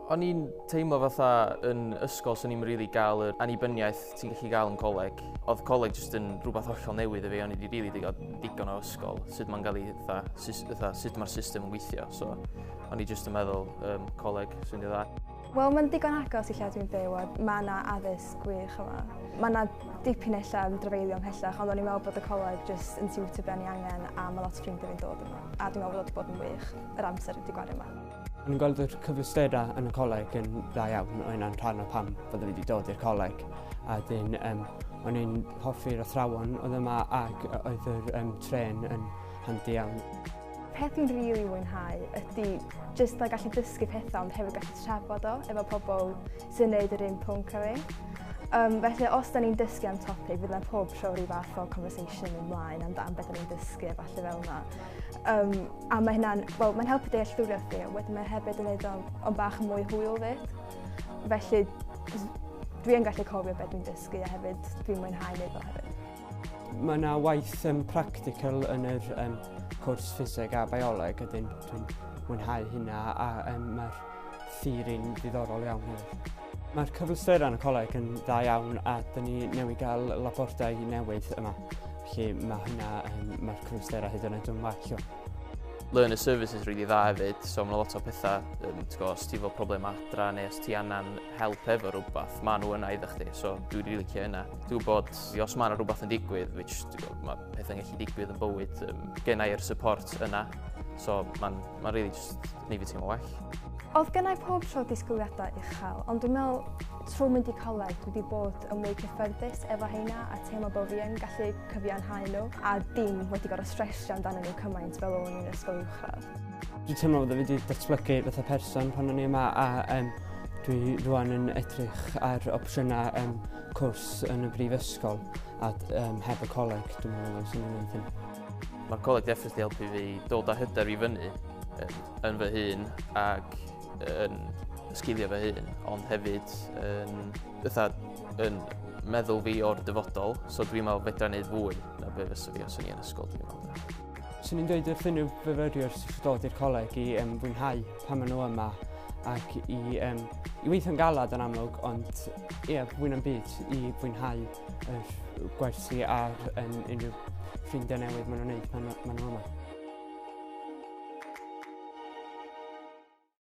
O'n i'n teimlo fatha yn ysgol swn i'm rili gael yr annibyniaeth ti'n gallu gael yn coleg. Oedd coleg jyst yn rhywbeth hollol newydd i fi, o'n i wedi rili wedi cael digon o ysgol, sut mae'n cael ei, fatha, sut mae'r system yn gweithio. So, o'n i jyst yn meddwl, coleg, swnio dda. Wel, mae'n digon agos i lle dwi'n byw a mae yna addysg gwych yma. Mae yna dipyn ella yn drafeilio ymhellach, ond o'n i'n meddwl bod y coleg jyst yn siwtio be o'n i angen a mae lot o ffrindiau fi'n dod yma. A dwi'n meddwl bod o wedi bod yn wych yr amser wedi gwario yma. O'n i'n gweld yr cyfleusterau yn y coleg yn dda iawn, o hynna'n rhan o pam fydde fi wedi dod i'r coleg. A dyn, o'n i'n hoffi'r athrawon oedd yma ac oedd yr trên yn handi iawn. Peth dwi'n rili mwynhau ydy jyst a gallu dysgu pethau ond hefyd gallu trafod o efo pobl sy'n neud yr un pwnc â fi. Felly os da ni'n dysgu am topic, fydd yna pob tro rhyw fath o conversation yn ymlaen amdan beth da ni'n dysgu a falle fel yna. A mae hynna'n, wel, mae'n helpu dealltwriaeth fi, a wedyn mae hefyd yn neud o'n bach yn mwy hwyl fyd. Felly dwi yn gallu cofio beth dwi'n dysgu a hefyd dwi'n mwynhau neud o hefyd. Mae yna waith practical yn yr cwrs ffiseg a bioleg, a dwi'n mwynhau hynna a mae'r theori'n ddiddorol iawn hefyd. Mae'r cyfleusterau yn y coleg yn dda iawn a dyn ni newydd gael labordai newydd yma. Felly mae hynna, mae'r cyfleusterau hyd yn oed yn well. Learner services really dda hefyd, so mae lot o pethau, ti'n gwybod, os ti efo problem adra neu os ti angen help efo rhywbeth, maen nhw yna iddo chdi, so dwi'n rili licio hynna. Dwi'n gwybod, os mae yna rhywbeth yn digwydd, which ti'n gwybod, mae pethau'n gallu digwydd yn bywyd, gen i'r support yna, so mae'n ma really just neud fi teimlo well. Oedd gennau pob tro disgwyliadau uchel, ond dwi'n meddwl trwy mynd i coleg dwi wedi bod yn mwy cyffyrddus efo heina a teimlo bod fi yn gallu cyfiawnhau nhw a dim wedi gorfod stresio amdanyn nhw cymaint fel o'n i'n ysgol uwchradd. Dwi'n teimlo bod fi wedi datblygu fatha person pan o'n i yma a dwi rwan yn edrych ar opsiynau cwrs yn y brifysgol a heb y coleg, dwi'n meddwl sy'n ei wneud hyn. Mae'r coleg definitely helpu fi dod â hyder i fyny yn fy hun ac yn sgilio fy hun, ond hefyd yn, fatha, yn meddwl fi o'r dyfodol, so dwi'n meddwl fedra wneud fwy na be fysa fi os o'n i yn ysgol, dwi'n meddwl. Swn i'n dweud wrth unrhyw fyfyriwr sydd eisiau dod i'r coleg i fwynhau pan maen nhw yma ac i weithio'n galad yn amlwg, ond ie, fwy na'm byd i fwynhau yr gwersi a'r unrhyw ffrindiau newydd maen nhw'n wneud pan maen nhw yma.